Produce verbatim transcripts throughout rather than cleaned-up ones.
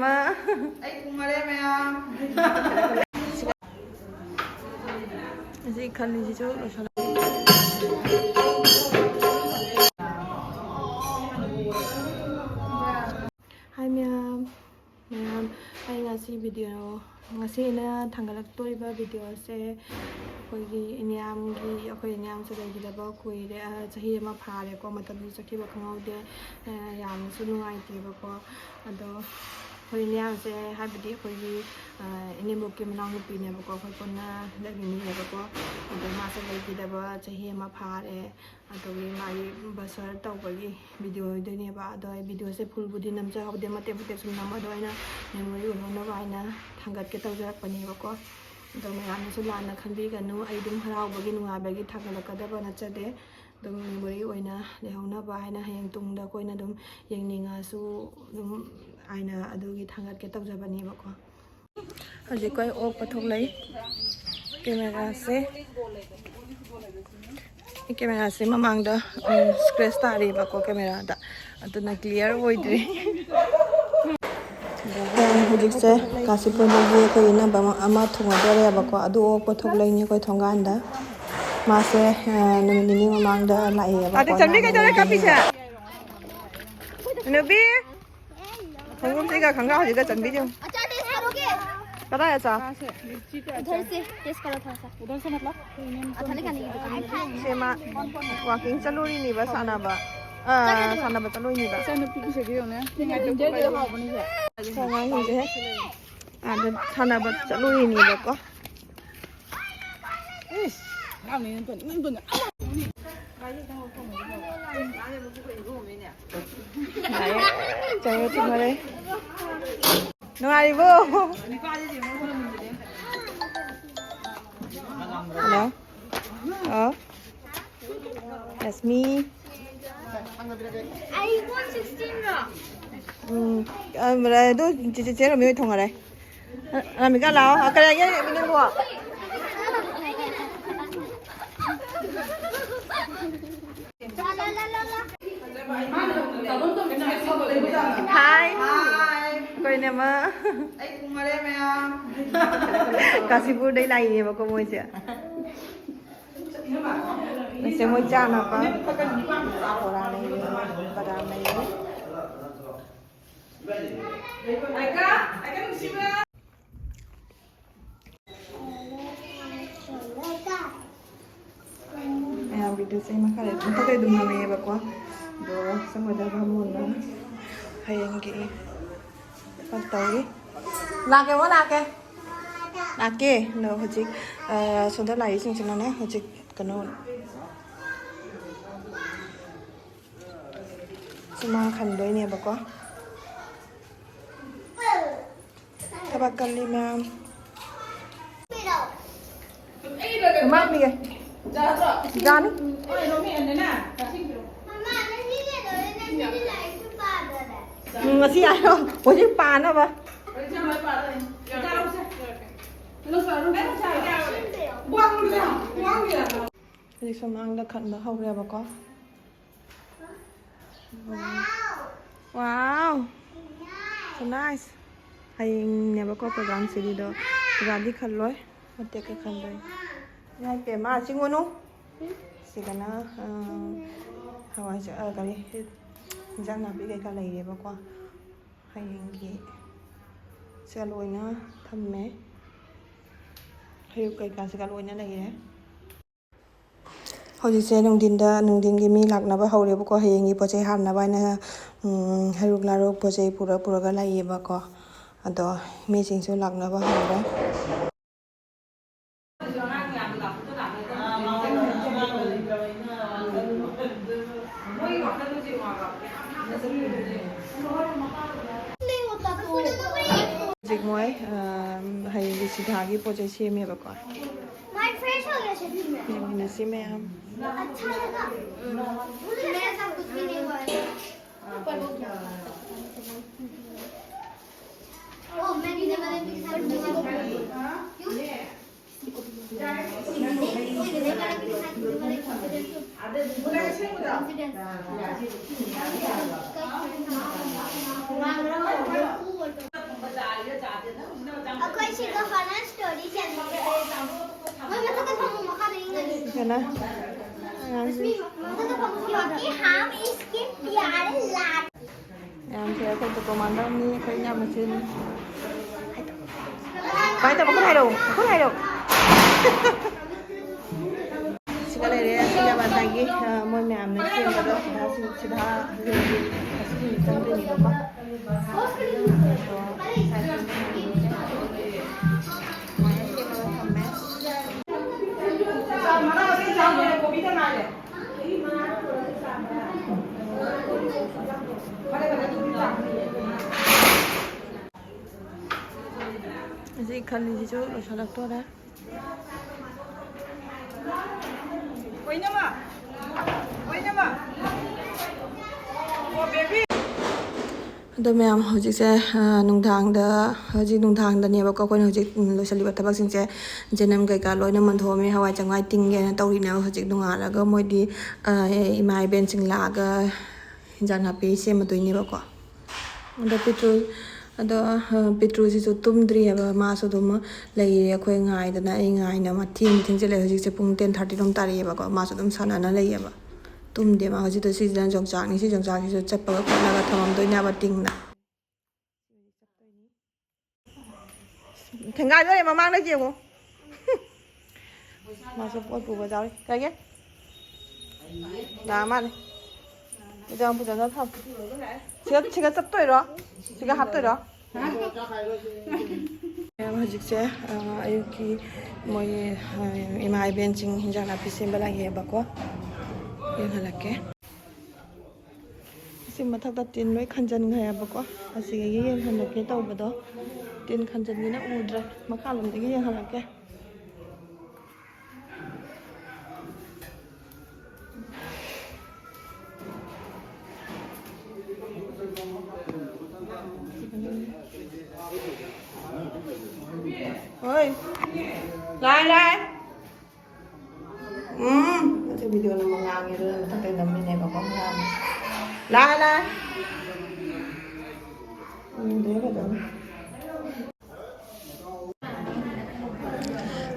ꯑꯩ ꯊꯨꯡꯉꯔꯦ ꯃꯌꯥꯝ꯫ ꯑꯁꯤ ꯈꯜꯂꯤꯁꯤꯁꯨ ꯂꯣꯏꯁꯜꯂꯛ꯫ ꯍꯥꯏ ꯃꯌꯥꯝ꯫ ꯃꯌꯥꯝ, ꯑꯩ ꯉꯁꯤ ꯚꯤꯗꯤꯑꯣ, ꯉꯁꯤ ꯑꯩꯅ ꯊꯥꯡꯒꯠꯂꯛꯇꯣꯔꯤꯕ ꯚꯤꯗꯤꯑꯣꯁꯦ ꯑꯩꯈꯣꯏꯒꯤ ꯏꯅꯤꯌꯥꯝꯒꯤ, ꯑꯩꯈꯣꯏ ꯏꯅꯤꯌꯥꯝꯁꯦ ꯂꯩꯈꯤꯗꯕ ꯀꯨꯏꯔꯦ, ꯑ, ꯆꯍꯤ ꯑꯃ ꯐꯥꯔꯦꯀꯣ, ꯃꯇꯝꯁꯨ ꯆꯠꯈꯤꯕ ꯈꯪꯍꯧꯗꯦ꯫ ꯑ, ꯌꯥꯝꯅꯁꯨ ꯅꯨꯡꯉꯥꯏꯇꯦꯕꯀꯣ꯫ ꯑꯗꯣ ꯑꯩꯈꯣꯏ ꯏꯅꯤꯌꯥꯝꯁꯦ, ꯍꯥꯏꯕꯗꯤ ꯑꯩꯈꯣꯏꯒꯤ, ꯑ, ꯏꯅꯦꯝꯕꯣꯛꯀꯤ ꯃꯅꯥꯎꯅꯨꯄꯤꯅꯦꯕꯀꯣ, ꯑꯩꯈꯣꯏ ꯄꯨꯟꯅ ꯂꯩꯃꯤꯟꯅꯩꯌꯦꯕꯀꯣ꯫ ꯑꯗꯣ ꯃꯥꯁꯦ ꯂꯩꯈꯤꯗꯕ ꯆꯍꯤ ꯑꯃ ꯐꯥꯔꯦ꯫ ꯑꯗꯨꯒꯤ ꯃꯥꯒꯤ ꯕꯁꯔ ꯇꯧꯕꯒꯤ ꯚꯤꯗꯤꯑꯣ ꯑꯣꯏꯗꯣꯏꯅꯦꯕ꯫ ꯑꯗꯣ ꯑꯩ ꯚꯤꯗꯤꯑꯣꯁꯦ ꯐꯨꯜꯕꯨꯗꯤ ꯅꯝꯖꯍꯧꯗꯦ, ꯃꯇꯦꯛ ꯃꯇꯦꯛ ꯁꯨꯝ ꯅꯝꯕ꯫ ꯑꯗꯣ ꯑꯩꯅ ꯃꯦꯃꯣꯔꯤ ꯑꯣꯏꯍꯧꯅꯕ ꯍꯥꯏꯅ ꯊꯥꯡꯒꯠꯀꯦ ꯇꯧꯖꯔꯛꯄꯅꯦꯕꯀꯣ꯫ ꯑꯗꯣ ꯃꯌꯥꯝꯅꯁꯨ ꯂꯥꯟꯅ ꯈꯟꯕꯤꯒꯅꯨ, ꯑꯩ ꯑꯗꯨꯝ ꯍꯔꯥꯎꯕꯒꯤ, ꯅꯨꯡꯉꯥꯏꯕꯒꯤ ꯊꯥꯡꯒꯠꯂꯛꯀꯗꯕ ꯅꯠꯆꯗꯦ꯫ ꯑꯗꯨꯝ ꯃꯦꯃꯣꯔꯤ ꯑꯣꯏꯅ ꯂꯩꯍꯧꯅꯕ ꯍꯥꯏꯅ ꯍꯌꯦꯡ ꯇꯨꯡꯗ ꯑꯩꯈꯣꯏꯅ ꯑꯗꯨꯝ ꯌꯦꯡꯅꯤꯡꯉꯁꯨ ꯑꯗꯨꯝ ꯍꯥꯏꯅ ꯑꯗꯨꯒꯤ ꯊꯥꯡꯒꯠꯀꯦ ꯇꯧꯖꯕꯅꯦꯕꯀꯣ꯫ ꯍꯧꯖꯤꯛ ꯑꯩꯈꯣꯏ ꯑꯣꯛꯄ ꯊꯣꯛꯂꯛꯏ꯫ ꯀꯦꯃꯦꯔꯥꯁꯦ, ꯀꯦꯃꯦꯔꯥꯁꯦ ꯃꯃꯥꯡꯗ, ꯎꯝ, ꯁ꯭ꯀ꯭ꯔꯦꯆ ꯇꯥꯔꯤꯕꯀꯣ ꯀꯦꯃꯦꯔꯥꯗ, ꯑꯗꯨꯅ ꯀ꯭ꯂꯤꯌꯥꯔ ꯑꯣꯏꯗ꯭ꯔꯤ꯫ ꯍꯧꯖꯤꯛꯁꯦ ꯀꯥꯁꯤꯄꯨꯔꯗꯒꯤ ꯑꯩꯈꯣꯏ ꯏꯅꯝꯕ ꯑꯃ, ꯑꯃ ꯊꯨꯡꯉꯗꯣꯔꯦꯕꯀꯣ, ꯑꯗꯨ ꯑꯣꯛꯄ ꯊꯣꯛꯂꯛꯏꯅꯦ ꯑꯩꯈꯣꯏ ꯊꯣꯡꯒꯥꯟꯗ꯫ ꯃꯥꯁꯦ, ꯑ, ꯅꯨꯃꯤꯠ ꯅꯤꯅꯤ ꯃꯃꯥꯡꯗ ꯂꯥꯛꯑꯦꯕꯀꯣ, ꯑꯗ ꯆꯟꯕꯤ ꯑꯅꯥꯕ ꯀꯩꯗꯧꯔꯦ ꯂꯩꯕꯒꯤ꯫ ꯀꯥꯞꯄꯤꯁꯦ? ꯅꯨꯄꯤ! ꯈꯣꯡꯎꯞꯁꯤꯒ ꯈꯪꯒꯥꯎꯁꯤꯒ ꯆꯟꯕꯤꯗꯨ꯫ अच्छा, टेस्ट करोगे? ꯀꯗꯥꯏ ꯑꯆꯥ? उधर से, टेस्ट करो थोड़ा सा। उधर से मतलब? अथाले खाने की दुकान में। ꯁꯦ ꯃꯥ ꯋꯥꯀꯤꯡ ꯆꯠꯂꯨꯔꯤꯅꯤꯕ ꯁꯥꯟꯅꯕ꯫ ꯑꯥ, ꯁꯥꯟꯅꯕ ꯆꯠꯂꯨꯔꯤꯅꯤꯕ꯫ ꯏꯆꯥꯅꯨꯄꯤꯒꯤꯁꯦ ꯌꯦꯡꯉꯨꯅꯦ꯫ ꯑꯉꯥꯡꯁꯤꯡꯁꯦ ꯑꯥꯗ ꯁꯥꯟꯅꯕ ꯆꯠꯂꯨꯔꯤꯅꯤꯕꯀꯣ꯫ ꯏꯁ, ꯍꯔꯥꯎꯅꯤ ꯅꯪ ꯇꯣꯟ, ꯅꯪ ꯇꯣꯟ꯫ ꯆꯪꯉꯦ, ꯆꯪꯉꯦ, ꯆꯪꯉꯦ꯫ ꯅꯨꯡꯉꯥꯏꯔꯤꯕꯣ? ꯍꯜꯂꯣ꯫ ꯑꯣ꯫ ꯂꯛꯁꯃꯤ꯫ iPhone sixteen ꯔꯣ? ꯎꯝ, ꯑ, ꯑꯗꯨ ꯆꯦ, ꯆꯦ, ꯆꯦ ꯔꯣꯃꯤ ꯍꯣꯏ ꯊꯣꯡꯉꯔꯦ꯫ ꯑ, ꯔꯥꯃꯤꯀꯥ ꯂꯥꯛꯑꯣ꯫ ꯑ, ꯀꯔꯤ ꯍꯥꯏꯒꯦ ꯅꯪꯕꯣ? ꯍꯥꯏ꯫ ꯏꯅꯝꯃ꯫ ꯑꯩ ꯊꯨꯡꯉꯔꯦ ꯃꯌꯥꯝ꯫ ꯀꯥꯁꯤꯄꯨꯔꯗꯩ ꯂꯥꯛꯏꯅꯦꯕꯀꯣ ꯃꯣꯏꯁꯦ꯫ ꯃꯁꯦ ꯃꯣꯏ ꯆꯥꯅꯕ ꯕꯣꯔꯥ ꯂꯩꯔꯦ, ꯕꯗꯥꯝ ꯂꯩꯔꯦ꯫ ꯃꯌꯥꯝꯒꯤꯗꯨꯁꯦ ꯃꯈꯥꯗ ꯑꯗꯨꯝ ꯄꯣꯠ ꯆꯩ ꯑꯗꯨꯝ ꯍꯥꯞꯄꯛꯑꯦꯕꯀꯣ꯫ ꯑꯗꯣ ꯁꯣꯝꯗ ꯕꯥꯃꯣꯟꯅ ꯍꯌꯦꯡꯒꯤ ꯇꯧꯔꯤ꯫ ꯂꯥꯛꯀꯦ, ꯑꯣ, ꯂꯥꯛꯀꯦ꯫ ꯂꯥꯛꯀꯦ꯫ ꯑꯗꯣ ꯍꯧꯖꯤꯛ, ꯑ, ꯁꯣꯝꯗ ꯂꯥꯛꯏꯁꯤꯡꯁꯤꯅꯅꯦ ꯍꯧꯖꯤꯛ ꯀꯩꯅꯣ ꯁꯨꯃꯥꯡ ꯈꯟꯗꯣꯏꯅꯦꯕꯀꯣ꯫ ꯊꯕꯛ ꯀꯜꯂꯤ ꯃꯌꯥꯝ꯫ ꯃꯃꯥ ꯄꯤꯒꯦ꯫ ꯖꯥꯅꯤ꯫ ꯎꯝ, ꯉꯁꯤ ꯍꯥꯏꯔꯣ꯫ ꯍꯧꯖꯤꯛ ꯄꯥꯅꯕ꯫ ꯍꯧꯖꯤꯛ ꯁꯨꯃꯥꯡꯗ ꯈꯟꯕ ꯍꯧꯔꯦꯕꯀꯣ꯫ Wow! So nice! ꯍꯌꯦꯡꯅꯦꯕꯀꯣ program ꯁꯤꯗꯤꯗꯣ꯫ ꯄꯨꯔꯥꯗꯤ ꯈꯜꯂꯣꯏ꯫ ꯃꯇꯦꯛꯀ ꯈꯟꯗꯣꯏ꯫ ꯏꯃꯥ ꯏꯄꯦꯝꯃ, ꯆꯤꯡꯉꯨꯅꯨ꯫ ꯁꯤꯗꯅ, ꯑ, ꯍꯋꯥꯏꯖꯥ-, ꯑ, ꯀꯔꯤ, ꯏꯟꯖꯥꯡ ꯅꯥꯄꯤ ꯀꯩꯀꯥ ꯂꯩꯔꯦꯕꯀꯣ꯫ ꯍꯌꯦꯡꯒꯤ ꯁꯤꯒ ꯂꯣꯏꯅ ꯊꯝꯃꯦ꯫ ꯍꯩꯔꯨꯛ ꯀꯩꯀꯥꯁꯤꯒ ꯂꯣꯏꯅ ꯂꯩꯔꯦ꯫ ꯍꯧꯖꯤꯛꯁꯦ ꯅꯨꯡꯊꯤꯟꯗ, ꯅꯨꯡꯊꯤꯟꯒꯤ ꯃꯤ ꯂꯥꯛꯅꯕ ꯍꯧꯔꯦꯕꯀꯣ꯫ ꯍꯌꯦꯡꯒꯤ ꯄꯣꯠ ꯆꯩ ꯍꯥꯞꯅꯕ ꯍꯥꯏꯅ, ꯎꯝ, ꯍꯩꯔꯨꯛ ꯂꯥꯔꯨꯛ ꯄꯣꯠ ꯆꯩ ꯄꯨꯔ ꯄꯨꯔꯒ ꯂꯥꯛꯏꯌꯦꯕꯀꯣ꯫ ꯑꯗꯣ ꯃꯤꯁꯤꯡꯁꯨ ꯂꯥꯛꯅꯕ ꯍꯧꯔꯦ꯫ ꯍꯧꯖꯤꯛ ꯃꯣꯏ, ꯑ, ꯍꯌꯦꯡꯒꯤ ꯁꯤꯗꯥꯒꯤ ꯄꯣꯠ ꯆꯩ ꯁꯦꯝꯃꯦꯕꯀꯣ꯫ ꯌꯦꯡꯃꯤꯟꯅꯁꯤ ꯃꯌꯥꯝ꯫ ꯑꯩꯈꯣꯏ ꯁꯤꯗ ꯍꯣꯔꯔ ꯁ꯭ꯇꯣꯔꯤ ꯆꯠꯂꯤꯁꯦ꯫ ꯃꯣꯏ ꯃꯊꯛꯇ ꯐꯝꯃꯣ, ꯃꯈꯥꯗ ꯌꯦꯡꯉꯗꯤ꯫ ꯀꯅꯥ? ꯑꯉꯥꯡꯁꯤ꯫ ꯃꯊꯛꯇ ꯐꯝꯃꯣ꯫ ꯌꯣꯀꯤ ꯍꯥꯝ ꯏꯁꯀꯤꯟ ꯄꯤꯌꯥꯔ ꯂꯥꯠ꯫ ꯃꯌꯥꯝꯁꯦ ꯑꯩꯈꯣꯏ ꯐꯣꯇꯣ ꯃꯥꯟꯅꯕꯅꯤ, ꯑꯩꯈꯣꯏ ꯏꯌꯥꯝꯕꯁꯤꯅꯤ꯫ ꯀꯃꯥꯏꯅ ꯇꯧꯕ? ꯃꯈꯨꯠ ꯍꯥꯏꯔꯛꯑꯣ, ꯃꯈꯨꯠ ꯍꯥꯏꯔꯛꯑꯣ꯫ ꯁꯤꯒ ꯂꯩꯔꯦ, ꯁꯤꯅ ꯉꯁꯥꯏꯒꯤ, ꯑ, ꯃꯣꯏ ꯃꯌꯥꯝꯅ ꯁꯦꯝꯕꯗꯣ, ꯁꯤꯗ, ꯁꯤꯗ, ꯁꯤꯗ ꯆꯪꯗꯣꯏꯅꯦꯕꯀꯣ꯫ ꯑꯁꯤ ꯈꯜꯂꯤꯁꯤꯁꯨ ꯂꯣꯏꯁꯤꯜꯂꯛꯇꯣꯔꯦ꯫ ꯑꯗꯣ ꯃꯌꯥꯝ, ꯍꯧꯖꯤꯛꯁꯦ, ꯑ, ꯅꯨꯡꯗꯥꯡꯗ, ꯍꯧꯖꯤꯛ ꯅꯨꯡꯗꯥꯡꯗꯅꯦꯕꯀꯣ, ꯑꯩꯈꯣꯏꯅ ꯍꯧꯖꯤꯛ, ꯎꯝ, ꯂꯣꯏꯁꯤꯜꯂꯤꯕ ꯊꯕꯛꯁꯤꯡꯁꯦ꯫ ꯆꯅꯝ ꯀꯩꯀꯥ ꯂꯣꯏꯅ ꯃꯟꯊꯣꯛꯑꯝꯃꯤ, ꯍꯋꯥꯏ ꯆꯦꯡꯋꯥꯏ ꯇꯤꯡꯒꯦꯅ ꯇꯧꯔꯤꯅꯦꯕ꯫ ꯍꯧꯖꯤꯛ ꯅꯣꯡꯉꯥꯜꯂꯒ ꯃꯣꯏꯗꯤ, ꯑ, ꯏꯃꯥ ꯏꯕꯦꯟꯁꯤꯡ ꯂꯥꯛꯑꯒ ꯍꯤꯟꯖꯥꯡ ꯅꯥꯄꯤ ꯁꯦꯝꯃꯗꯣꯏꯅꯦꯕꯀꯣ꯫ ꯑꯗꯣ ꯄꯤꯇ꯭ꯔꯨ, ꯑꯗꯣ, ꯑ, ꯄꯤꯇ꯭ꯔꯨꯁꯤꯁꯨ ꯇꯨꯝꯗ꯭ꯔꯤꯑꯕ, ꯃꯥꯁꯨ ꯑꯗꯨꯝ ꯂꯩꯔꯦ꯫ ꯑꯩꯈꯣꯏ ꯉꯥꯏꯗꯅ, ꯑꯩ ꯉꯥꯏꯅ ꯃꯊꯦꯡ ꯊꯦꯡꯖꯤꯜꯂꯛꯑꯦ꯫ ꯍꯧꯖꯤꯛꯁꯦ ꯄꯨꯡ ten thirty ꯔꯣꯝ ꯇꯥꯔꯛꯑꯦꯕꯀꯣ, ꯃꯥꯁꯨ ꯑꯗꯨꯝ ꯁꯥꯟꯅꯅ ꯂꯩꯌꯦꯕ꯫ ꯇꯨꯝꯗꯦ ꯃꯥ꯫ ꯍꯧꯖꯤꯛꯇꯣ ꯁꯤꯁꯤꯅ ꯌꯣꯡꯆꯥꯛꯅꯤ, ꯁꯤ ꯌꯣꯡꯆꯥꯛꯁꯤꯁꯨ ꯆꯠꯄꯒ ꯈꯣꯠꯂꯒ ꯊꯝꯃꯝꯗꯣꯏꯅꯦꯕ ꯇꯤꯡꯅ꯫ ꯊꯦꯡꯒꯥꯏꯗꯣꯔꯦ ꯃꯃꯥꯡꯗꯒꯤ ꯌꯦꯡꯉꯣ꯫ ꯃꯥꯁꯨ ꯄꯣꯠ ꯄꯨꯕ ꯌꯥꯎꯔꯤ꯫ ꯀꯩꯒꯤ? ꯂꯥꯛꯑ ꯃꯥꯜꯂꯦ꯫ ꯏꯗꯤ ꯌꯥꯝ ꯐꯖꯅ ꯊꯝ-, ꯁꯤꯒ, ꯁꯤꯒ ꯆꯞꯇꯣꯏꯔꯣ? ꯁꯤꯒ ꯍꯥꯞꯇꯣꯏꯔꯣ? ꯃꯌꯥꯝ ꯍꯧꯖꯤꯛꯁꯦ, ꯑ, ꯑꯌꯨꯛꯀꯤ ꯃꯣꯏ, ꯑ, ꯏꯃꯥ ꯏꯕꯦꯟꯁꯤꯡ ꯍꯤꯟꯖꯥꯡ ꯅꯥꯄꯤ ꯁꯦꯝꯕ ꯂꯥꯛꯑꯦꯕꯀꯣ꯫ ꯌꯦꯡꯍꯜꯂꯛꯀꯦ꯫ ꯁꯤ ꯃꯊꯛꯇ ꯇꯤꯟ ꯂꯣꯏ ꯈꯟꯖꯟꯈ꯭ꯔꯦꯕꯀꯣ꯫ ꯑꯁꯤꯗꯒꯤ ꯌꯦꯡꯍꯜꯂꯛꯀꯦ ꯇꯧꯕꯗꯣ, ꯇꯤꯟ ꯈꯟꯖꯟꯒꯤꯅ ꯎꯗ꯭ꯔꯦ꯫ ꯃꯈꯥꯂꯣꯝꯗꯒꯤ ꯌꯦꯡꯍꯜꯂꯛꯀꯦ꯫ ꯍꯣꯏ꯫ ꯂꯥꯏ, ꯂꯥꯏ꯫ ꯎꯝ, ꯑꯗꯨ ꯚꯤꯗꯤꯑꯣ ꯅꯝꯕ ꯉꯥꯡꯉꯦ, ꯑꯗꯨꯅ ꯃꯊꯛꯇ ꯅꯝꯃꯤꯅꯦꯕꯀꯣ, ꯉꯥꯡꯉꯦ꯫ ꯂꯥꯏ, ꯂꯥꯏ꯫ ꯎꯝ, ꯑꯗꯨꯗꯩ ꯐꯖꯅ꯫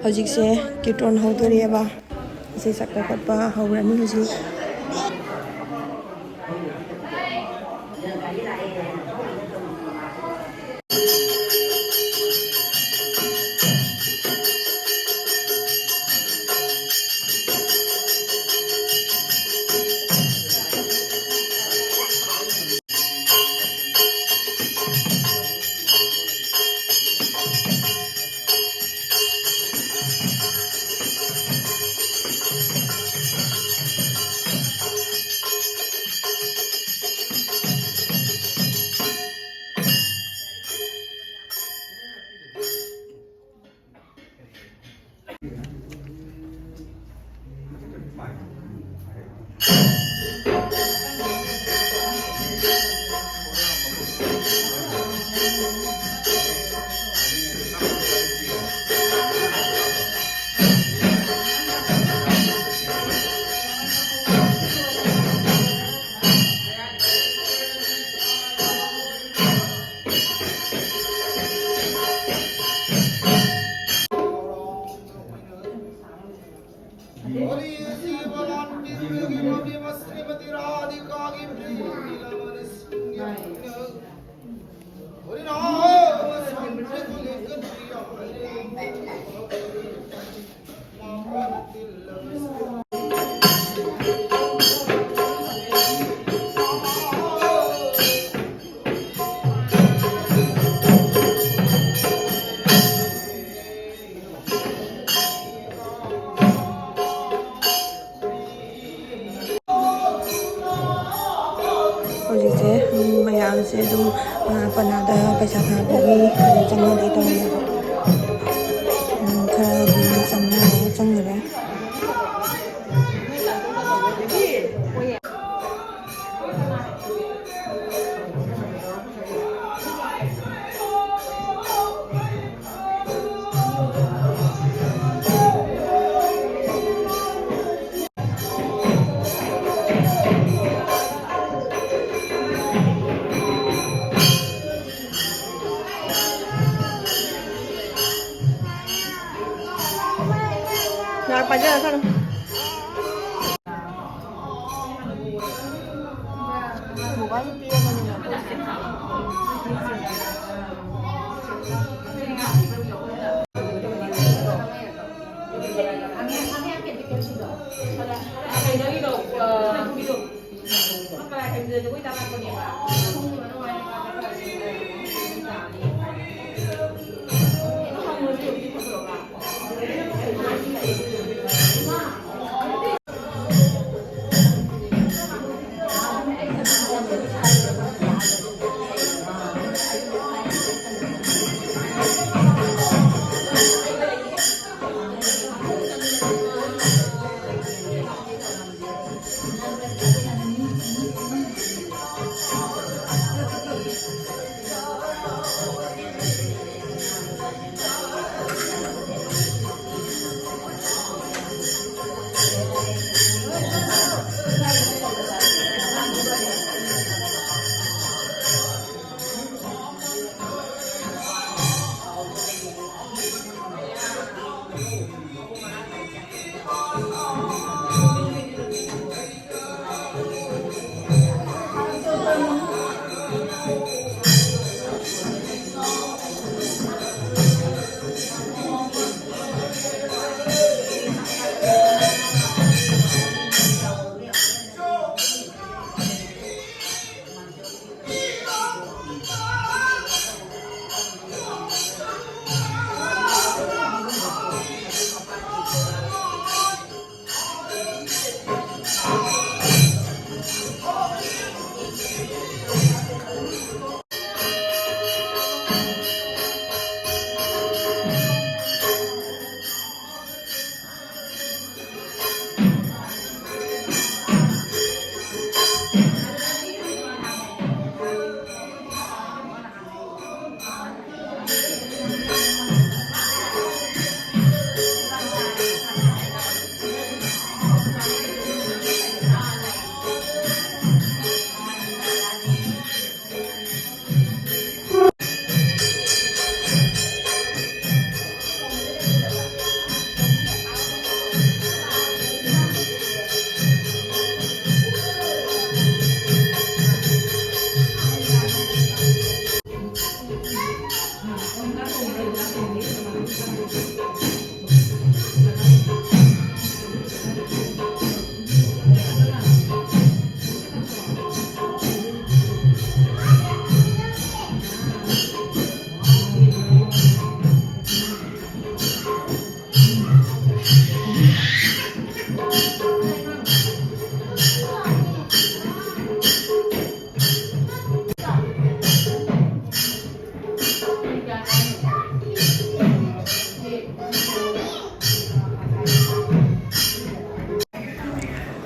ꯍꯧꯖꯤꯛꯁꯦ ꯀꯤꯔꯇꯣꯟ ꯍꯧꯗꯣꯔꯤꯑꯕ꯫ ꯏꯁꯩ ꯁꯛꯄ ꯈꯣꯠꯄ ꯍꯧꯔꯅꯤ ꯍꯧꯖꯤꯛ꯫ ꯍꯧꯖꯤꯛꯁꯦ, ꯎꯝ, ꯃꯌꯥꯝꯁꯦ ꯑꯗꯨꯝ, ꯑ, ꯄꯅꯥꯗ ꯄꯩꯁꯥ ꯊꯥꯕꯒꯤ ꯆꯪꯅꯗꯦ ꯇꯧꯔꯤꯑꯕ꯫ ꯎꯝ, ꯈꯔꯗꯤ ꯆꯪꯅꯔꯦ, ꯆꯪꯅꯔꯦ꯫ ꯄꯥꯏꯖꯔꯁꯅꯨ꯫ ꯃꯣꯕꯥꯏꯜ ꯄꯤꯔꯕꯅꯤꯅ ꯑꯩꯈꯣꯏꯁꯦ꯫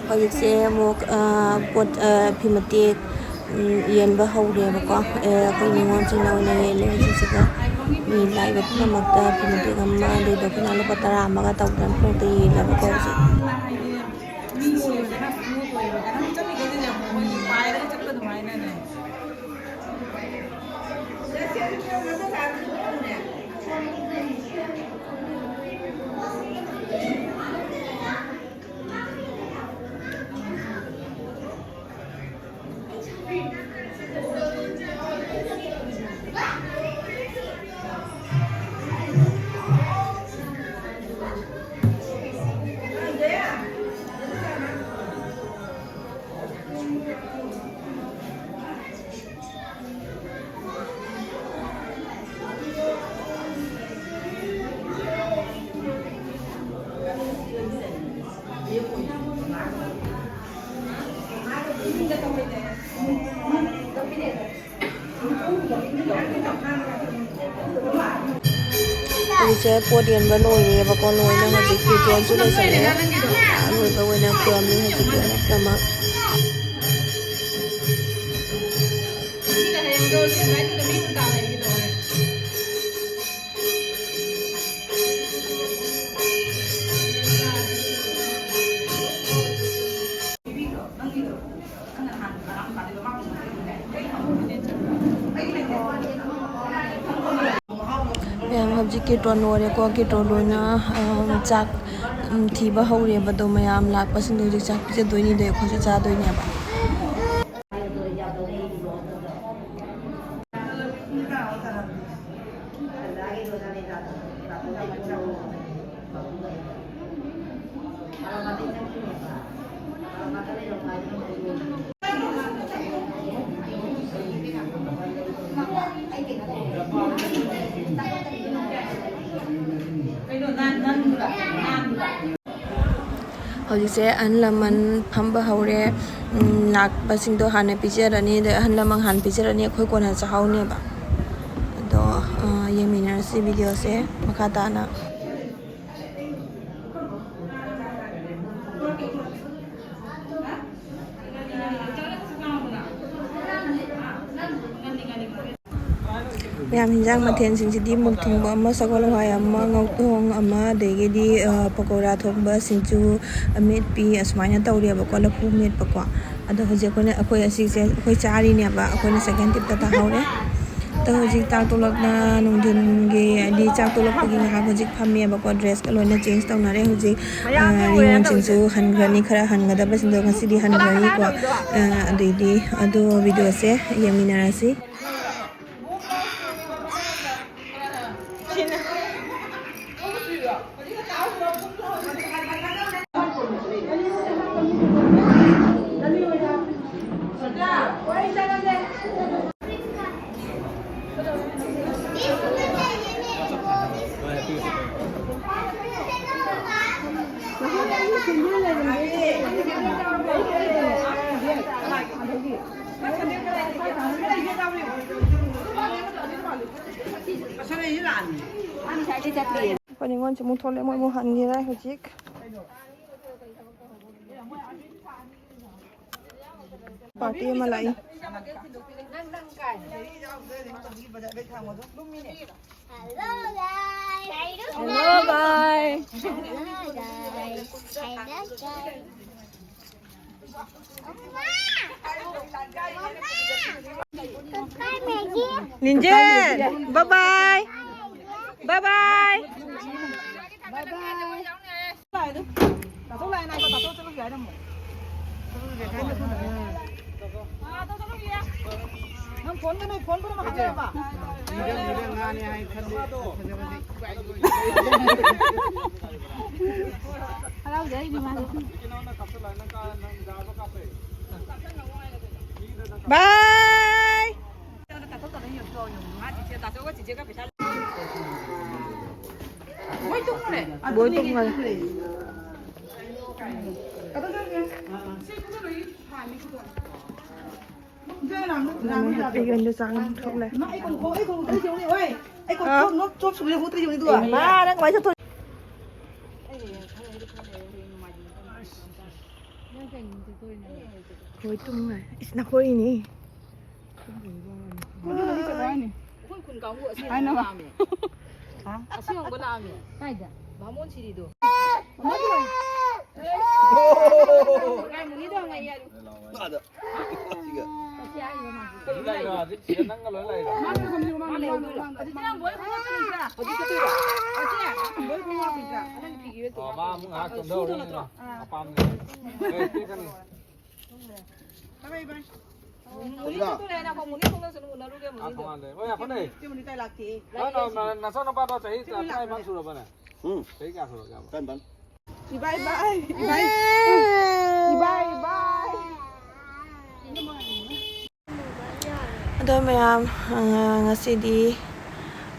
ꯍꯧꯖꯤꯛꯁꯦ ꯑꯃꯨꯛ, ꯑ, ꯄꯣꯠ, ꯑ, ꯐꯤ ꯃꯇꯦꯛ, ꯎꯝ, ꯌꯦꯟꯕ ꯍꯧꯔꯦꯕꯀꯣ꯫ ꯑ, ꯑꯩꯈꯣꯏ ꯅꯤꯉꯣꯜꯁꯤꯡꯅ ꯑꯣꯏꯅ ꯌꯦꯜꯂꯦ ꯍꯧꯖꯤꯛꯁꯤꯗ꯫ ꯃꯤ ꯂꯥꯛꯏꯕ ꯄꯨꯝꯅꯃꯛꯇ ꯐꯤ ꯃꯇꯦꯛ ꯑꯃ, ꯑꯗꯩ ꯗꯈꯤꯅ ꯂꯨꯄꯥ ꯇꯔꯥ ꯑꯃꯒ ꯇꯧꯗꯅ ꯄꯨꯡꯇ ꯌꯦꯜꯂꯦꯕꯀꯣ ꯍꯧꯖꯤꯛ꯫ ꯃꯤ ꯂꯣꯏꯔꯒꯅ ꯈꯨꯅꯨ ꯂꯣꯏꯔꯒꯅ ꯆꯠꯂꯤꯈꯩꯗꯤ ꯌꯥꯝ ꯃꯣꯏꯒꯤ ꯄꯥꯏꯔꯒ ꯆꯠꯄ ꯑꯗꯨꯃꯥꯏꯅꯅꯦ꯫ ꯍꯧꯖꯤꯛꯁꯦ ꯄꯣꯠ ꯌꯣꯟꯕ ꯂꯣꯏꯔꯦꯕꯀꯣ, ꯂꯣꯏꯅ ꯍꯧꯖꯤꯛ ꯀꯤꯔꯇꯣꯟꯁꯨ ꯂꯣꯏꯁꯜꯂꯦ꯫ ꯑꯔꯣꯏꯕ ꯑꯣꯏꯅ ꯈꯨꯔꯝꯃꯤ ꯍꯧꯖꯤꯛ ꯂꯣꯏꯅꯃꯛ꯫ ꯃꯌꯥꯝ ꯍꯧꯖꯤꯛ ꯀꯤꯔꯇꯣꯟ ꯂꯣꯏꯔꯦꯀꯣ꯫ ꯀꯤꯔꯇꯣꯟ ꯂꯣꯏꯅ, ꯑ, ꯆꯥꯛ, ꯎꯝ, ꯊꯤꯕ ꯍꯧꯔꯦꯕ꯫ ꯑꯗꯣ ꯃꯌꯥꯝ ꯂꯥꯛꯄꯁꯤꯡꯗꯣ ꯍꯧꯖꯤꯛ ꯆꯥꯛ ꯄꯤꯖꯗꯣꯏꯅꯤꯗꯣ ꯑꯩꯈꯣꯏꯁꯨ ꯆꯥꯗꯣꯏꯅꯦꯕ꯫ ꯍꯧꯖꯤꯛꯁꯦ ꯑꯍꯜ ꯂꯃꯟ ꯐꯝꯕ ꯍꯧꯔꯦ꯫ ꯎꯝ, ꯂꯥꯛꯄꯁꯤꯡꯗꯣ ꯍꯥꯟꯅ ꯄꯤꯖꯔꯅꯤ, ꯑꯗꯩ ꯑꯍꯜ ꯂꯃꯟ ꯍꯥꯟꯅ ꯄꯤꯖꯔꯅꯤ, ꯑꯩꯈꯣꯏ ꯀꯣꯟꯅ ꯆꯥꯍꯧꯅꯦꯕ꯫ ꯑꯗꯣ, ꯑ, ꯌꯦꯡꯃꯤꯟꯅꯔꯁꯤ ꯚꯤꯗꯤꯑꯣꯁꯦ ꯃꯈꯥ ꯇꯥꯅ꯫ ꯃꯌꯥꯝ ꯍꯤꯟꯖꯥꯡ ꯃꯊꯦꯜꯁꯤꯡꯁꯤꯗꯤ ꯃꯨꯛ ꯊꯣꯡꯕ ꯑꯃ, ꯁꯒꯣꯜ ꯍꯋꯥꯏ ꯑꯃ, ꯉꯧꯊꯣꯡ ꯑꯃ, ꯑꯗꯒꯤꯗꯤ, ꯑ, ꯄꯀꯧꯔꯥ ꯊꯣꯡꯕ, ꯁꯤꯡꯖꯨ, ꯑꯃꯦꯠꯄꯤ, ꯑꯁꯨꯃꯥꯏꯅ ꯇꯧꯔꯦꯕꯀꯣ, ꯂꯐꯨ ꯃꯦꯠꯄꯀꯣ꯫ ꯑꯗꯣ ꯍꯧꯖꯤꯛ ꯑꯩꯈꯣꯏꯅ, ꯑꯩꯈꯣꯏ ꯑꯁꯤꯁꯦ ꯑꯩꯈꯣꯏ ꯆꯥꯔꯤꯅꯦꯕ, ꯑꯩꯈꯣꯏꯅ ꯁꯦꯀꯦꯟ ꯇꯤꯞꯇ ꯇꯥꯍꯧꯔꯦ꯫ ꯑꯗꯣ ꯍꯧꯖꯤꯛ ꯆꯥꯛ ꯇꯣꯛꯂꯛꯅ ꯅꯨꯡꯊꯤꯟꯒꯤ, ꯍꯥꯏꯗꯤ ꯆꯥꯛ ꯇꯣꯛꯂꯛꯄꯒꯤ ꯉꯥꯏꯍꯥꯛ ꯍꯧꯖꯤꯛ ꯐꯝꯃꯦꯕꯀꯣ, ꯗ꯭ꯔꯦꯁꯀ ꯂꯣꯏꯅ ꯆꯦꯟꯖ ꯇꯧꯅꯔꯦ꯫ ꯍꯧꯖꯤꯛ, ꯑ, ꯔꯤꯉꯣꯟꯁꯤꯡꯁꯨ ꯍꯟꯈ꯭ꯔꯅꯤ, ꯈꯔ ꯍꯟꯒꯗꯕꯁꯤꯡꯗꯣ ꯉꯁꯤꯗꯤ ꯍꯟꯈ꯭ꯔꯅꯤꯀꯣ꯫ ꯑ, ꯑꯗꯨꯏꯗꯤ ꯑꯗꯣ ꯚꯤꯗꯤꯑꯣꯁꯦ ꯌꯦꯡꯃꯤꯟꯅꯔꯁꯤ꯫ ꯑꯩꯈꯣꯏ ꯅꯤꯉꯣꯜꯁꯦ ꯑꯃꯨꯛ ꯊꯣꯛꯂꯛꯑꯦ, ꯃꯣꯏ ꯑꯃꯨꯛ ꯍꯟꯈꯤꯔꯦ ꯍꯧꯖꯤꯛ꯫ ꯄꯥꯔꯇꯤ ꯑꯃ ꯂꯥꯛꯏ꯫ Hello, guys. Hello, bye. Hello, guys. Hello, guys. Goodbye, Maggie. ꯂꯤꯟꯖꯦꯟ, bye bye. Bye bye. ꯅꯪ ꯐꯣꯟꯒ ꯅꯣꯏ ꯐꯣꯟ ꯄꯨꯝꯅꯃꯛ ꯍꯥꯞꯆꯔꯕ? ꯃꯤꯗꯜ, ꯃꯤꯗꯜ ꯉꯥꯅꯤ ꯍꯥꯏ ꯈꯜꯂꯤ꯫ ꯐꯖꯕꯁꯦ꯫ ꯍꯔꯥꯎꯖꯩ ꯃꯥꯁꯦ꯫ ꯕꯥꯏ꯫ ꯕꯣꯏ ꯇꯨꯝꯈ꯭ꯔꯦ꯫ ꯍꯦꯞꯄꯤ ꯒꯟꯗ ꯆꯥꯡ ꯊꯣꯛꯂꯦ꯫ ꯃꯥ, ꯅꯪ ꯀꯃꯥꯏ ꯆꯠꯊꯣꯛ- ꯍꯣꯏ, ꯇꯨꯝꯃꯦ꯫ ꯏꯁ, ꯅꯈꯣꯏꯅꯤ꯫ ꯑꯩꯈꯣꯏ ꯈꯨꯟ ꯀꯥꯡꯕꯨ ꯑꯁꯤ ꯍꯥꯏꯅꯕ꯫ ꯂꯥꯛꯑꯝꯃꯦ꯫ ꯑꯁꯤ ꯍꯣꯡꯕ ꯂꯥꯛꯑꯝꯃꯦ꯫ ꯀꯥꯏꯗ? ꯕꯥꯃꯣꯟ ꯁꯤꯔꯤꯗꯣ꯫ ꯀꯥꯏ ꯃꯨꯅꯤꯗꯣ ꯍꯪꯉꯛꯑꯦ꯫ ꯃꯥ ꯂꯩꯍꯧꯗꯣꯏꯔꯣ? ꯍꯧꯖꯤꯛ ꯆꯠꯇꯣꯏꯔꯣ? ꯃꯥ ꯑꯃꯨꯛ ꯉꯥꯏꯍꯥꯛ ꯆꯣꯟꯊꯍꯧꯔꯅꯤ꯫ ꯑꯄꯥꯝꯕꯅꯦ꯫ ꯃꯨꯅꯤ ꯆꯠꯇꯣꯏꯔꯦ ꯍꯥꯏꯅ ꯑꯩꯈꯣꯏ ꯃꯨꯅꯤ ꯊꯣꯛꯂꯁꯨ ꯑꯗꯨꯝ ꯎꯅꯔꯨꯒꯦ ꯃꯨꯅꯤꯗꯣ꯫ ꯅꯆꯥꯅꯨꯄꯥꯗꯣ ꯆꯍꯤ ꯇꯔꯥꯅꯤꯄꯥꯟ ꯁꯨꯔꯕꯅꯦ? ꯎꯝ꯫ ꯆꯍꯤ ꯀꯌꯥ ꯁꯨꯔꯒꯦꯕ? ꯇꯔꯥꯅꯤꯄꯥꯟ꯫ ꯏꯕꯥꯏ, ꯕꯥꯏ, ꯏꯕꯥꯏ꯫ ꯏꯕꯥꯏ, ꯕꯥꯏ꯫ ꯑꯗꯣ ꯃꯌꯥꯝ, ꯑ, ꯉꯁꯤꯗꯤ,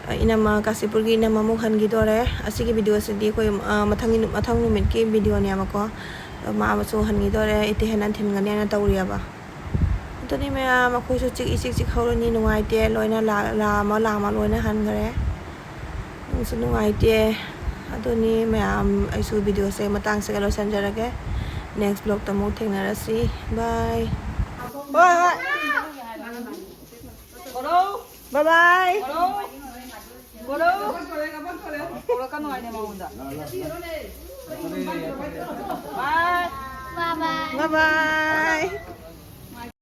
ꯑ, ꯏꯅꯝꯃ, ꯀꯥꯁꯤꯄꯨꯔꯒꯤ ꯏꯅꯝꯃ ꯑꯃꯨꯛ ꯍꯟꯈꯤꯗꯣꯔꯦ꯫ ꯑꯁꯤꯒꯤ ꯚꯤꯗꯤꯑꯣꯁꯤꯗꯤ ꯑꯩꯈꯣꯏ, ꯑ, ꯃꯊꯪꯒꯤ ꯅꯨ-, ꯃꯊꯪ ꯅꯨꯃꯤꯠꯀꯤ ꯚꯤꯗꯤꯑꯣꯅꯦꯕꯀꯣ꯫ ꯑꯗꯣ ꯃꯥ ꯑꯃꯁꯨ ꯍꯟꯈꯤꯗꯣꯔꯦ, ꯏꯇꯩ ꯍꯦꯟꯅ ꯊꯤꯟꯒꯅꯦꯅ ꯇꯧꯔꯤꯑꯕ꯫ ꯑꯗꯨꯅꯤ ꯃꯌꯥꯝ, ꯑꯩꯈꯣꯏꯁꯨ ꯆꯤꯛ ꯏꯆꯤꯛ ꯆꯤꯛ ꯍꯧꯔꯅꯤ, ꯅꯨꯡꯉꯥꯏꯇꯦ, ꯂꯣꯏꯅ ꯂꯥ-, ꯂꯥꯝꯃ ꯂꯥꯝꯃ ꯂꯣꯏꯅ ꯍꯟꯈ꯭ꯔꯦ꯫ ꯅꯨꯡꯁꯨ ꯅꯨꯡꯉꯥꯏꯇꯦ꯫ ꯑꯗꯨꯅꯤ ꯃꯌꯥꯝ, ꯑꯩꯁꯨ ꯚꯤꯗꯤꯑꯣꯁꯦ ꯃꯇꯥꯡꯁꯤꯒ ꯂꯣꯏꯁꯤꯟꯖꯔꯒꯦ꯫ ꯅꯦꯛꯁ ꯕ꯭ꯂꯣꯛꯇ ꯑꯃꯨꯛ ꯊꯦꯡꯅꯔꯁꯤ꯫ ꯕꯥꯏ꯫ ꯍꯣꯏ, ꯍꯣꯏ꯫ ꯕꯥꯏ ꯕꯥꯏ꯫ ꯕꯥꯏ꯫ ꯕꯥꯏ ꯕꯥꯏ꯫